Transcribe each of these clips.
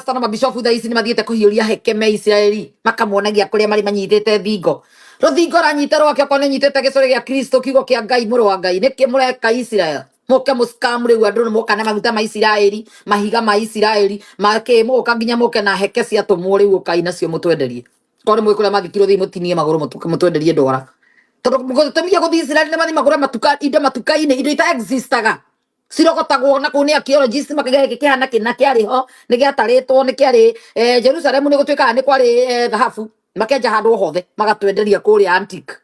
Mapasta na mabishofu thaa ici nĩ mathiĩte kũhiũria heke me Isiraeli, makamuonagia kũrĩa marĩ manyitĩte thingo. Rũthingo ranyita rwake okorwo nĩ nyitĩte gĩcũrĩ gĩa Kristo, kiugo kĩa Ngai, mũrũ wa Ngai. Nĩkĩ mũreka Israel? Mũke mũscam rĩu andũ nĩ moka na maguta ma Isiraeli, mahiga ma Isiraeli, makĩ mũgũka nginya mũke na heke ciatũmwo rĩu ũkai nacio mũtwenderie. Korwo nĩ mũĩ kũrĩa mathikirwo thiĩ mũtinie magũrũ mũtwenderie ndwara. Tondũ gũtũmia gũthiĩ Isiraeli nĩ mathiĩ magũre matuka indo matuka-inĩ, indo ita existaga cirogotagwo na kũu nĩ archaeologists makauga gĩkĩ kĩhana kĩna kĩarĩ ho nĩ gĩatarĩtwo nĩ kĩarĩ Jerusalemu nĩ gũtuĩkaga nĩ kwarĩ thahabu makenja handũ o hothe magatwenderia kũrĩa antique.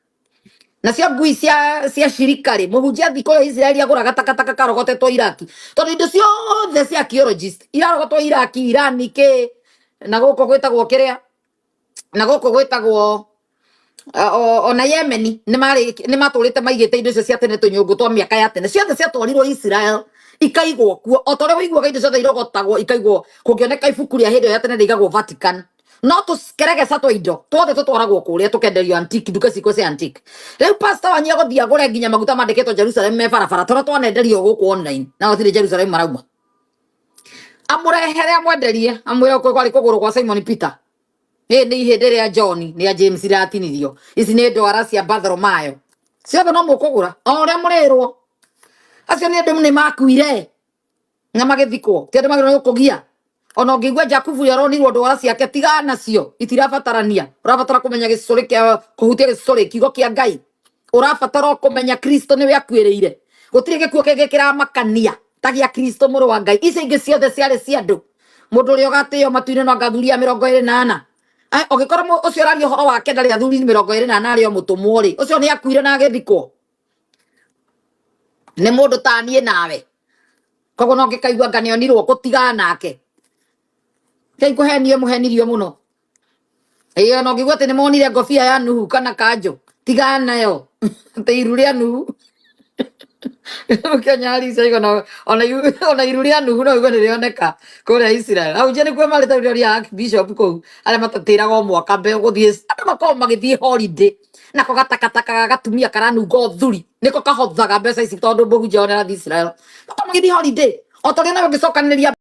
Nacio ngui cia shirika rĩ, mũhunjia athiĩ kũrĩa Isiraeli agũraga takataka karogotetwo Iraki, tondũ indo ciothe cia archaeologist irarogotwo Iraki, Irani, kĩ na gũkũ gwĩtagwo kĩrĩa na gũkũ gwĩtagwo ona Yemeni nĩ matũrĩte maigĩte indo icio cia tene, tũnyũngũ twa mĩaka ya tene ciothe ciatwarirwo Israel ikaigwo kuo, o ta ũrĩa ũiguaga indo ciothe irogotagwo ikaigwo. Kũngĩoneka ibuku rĩa hĩndĩ ĩyo ya tene rĩigagwo Vatican, no tũkeregeca twa indo twothe tũtwaragwo kũrĩa tũkenderio antique, nduka cikwo cia antique. Rĩu pastor wanyu agũthiĩ agũre nginya maguta mandĩkĩtwo Jerusalem me barabara, tũrĩa twanenderio gũkũ online na gũtirĩ Jerusalem marauma, amũrehere amwenderie, amwĩre kwarĩ kũgũrũ kwa Simon Peter. Ĩ nĩ ihĩndĩ rĩa John nĩ a James iratinirio, ici nĩ ndwara cia Bartholomayo, ciothe no mũkũgũra o ũrĩa mũrĩrwo. Acio nĩ andũ nĩ makuire na magĩthikwo, ti andũ magĩrĩirwo nĩ gũkũgia. Ona ũngĩigua Jakubu ũrĩa aronirwo ndwara ciake, tigana nacio, itirabatarania. Ũrabatara kũmenya gĩcũrĩ kĩa kũhutia gĩcũrĩ, kiugo kĩa Ngai. Ũrabatara o kũmenya Kristo nĩwe akuĩrĩire. Gũtirĩ gĩkuũ kĩngĩ kĩramakania ta gĩa Kristo mũrũ wa Ngai. Icio ingĩ ciothe ciarĩ cia andũ. Mũndũ ũrĩa ũgatĩo matu-inĩ no anga athuri a 24. Ũngĩkorwo ũcio ũraria ũhoro wake ndarĩ athuri 24 arĩ o mũtũmwo rĩ, ũcio nĩ akuire na agĩthikwo. Nĩ mũndũ ta niĩ nawe. Koguo no ngĩkaigua anga nĩonirwo gũtigana nake. Kei kũhenio mũhenirio mũno. Ĩyo no ngĩigua atĩ nĩ monire ngobia ya Nuhu kana kanjũ. Tigana nayo. Atĩ iru rĩa Nuhu. Ũkĩnyarica igona ona iru rĩa Nuhu no igue nĩ rĩoneka kũrĩa Israel. Hau nje nĩkuo marĩ tarĩu rĩa Archbishop kũu arĩa matatĩraga o mwaka mbere gũthiĩ andũ makoragwo magĩthiĩ holiday nako gatakataka ga gatumia karanunga ũthuri nĩko kahothaga mbeca ici, tondũ mũhunjia wao nĩarathiĩ Israel, makoragwo magĩthiĩ holiday o ta ũrĩa nawe ũngĩcokanĩrĩria.